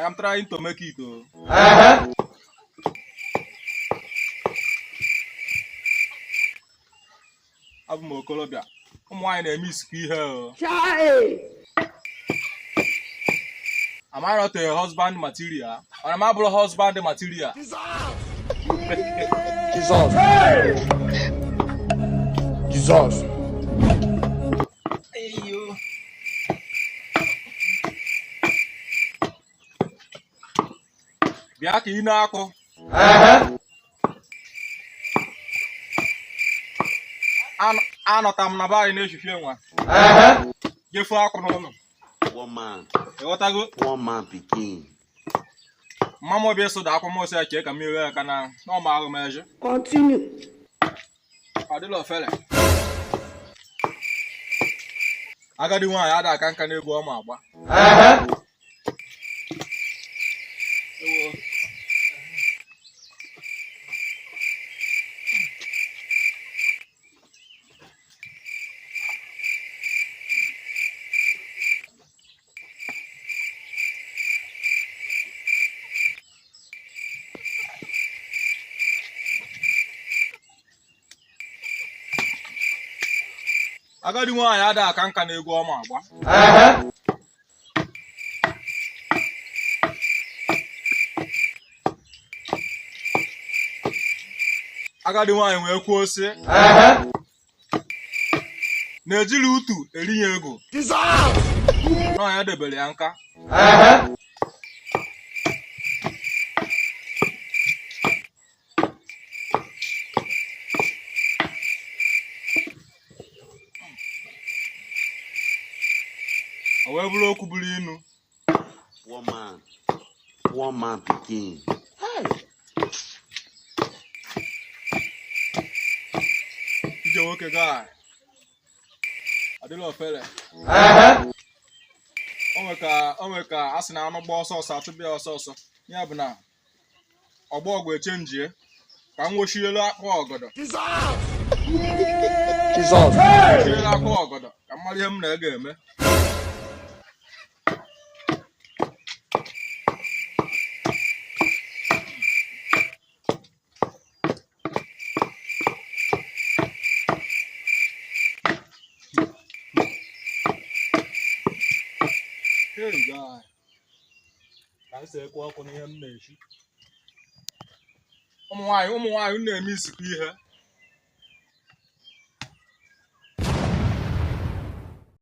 I am trying to make it o. Abụ m okolobịa, ụmụ nwaanyị na-eme isikwa ihe o. Am I not a husband material? Mana m abụrụ husband material. Jesus. Jesus. Bịa ka ị na-akụ. Anọta m na be anyị na-efife nwa jefu akụ n'ụlọ. Poor man. Ịghọtago? Poor man pikin. Mma m obi ịsụda akwa m ose ya chee ka mmiri ya ka na ọ ma ahụ m eje. Continue. Ọ dịla ofele. Agadi nwaanyị ada aka nka n'egwu ọ ma agba. Ewo. Agadi nwaanyị ada aka nka n'egwu ọ ma agba. Agadi nwaanyị wee kwuo sị na-ejiri utu erinye ego na ya debere ya nka. O wee bụrụ okwu bụrụ inu. Poor man. Poor man pikin. Ije nwoke gaa adịla ofele. O nwe ka a sị na anụ gba ọsọ ọsọ achụba ya ọsọ ọsọ, ya bụ na ọgbọ ọgụ echenjie ka m nwochielu akpụ ọgọdọ. Jesus. Nwochielu akpụ ọgọdọ ka m mara ihe m na-ega eme. Hey guy, ka m si ekwu ọkụ n'ihe m na-eshi. Ụmụ nwaanyị, ụmụ nwaanyị na-eme isikwa ihe.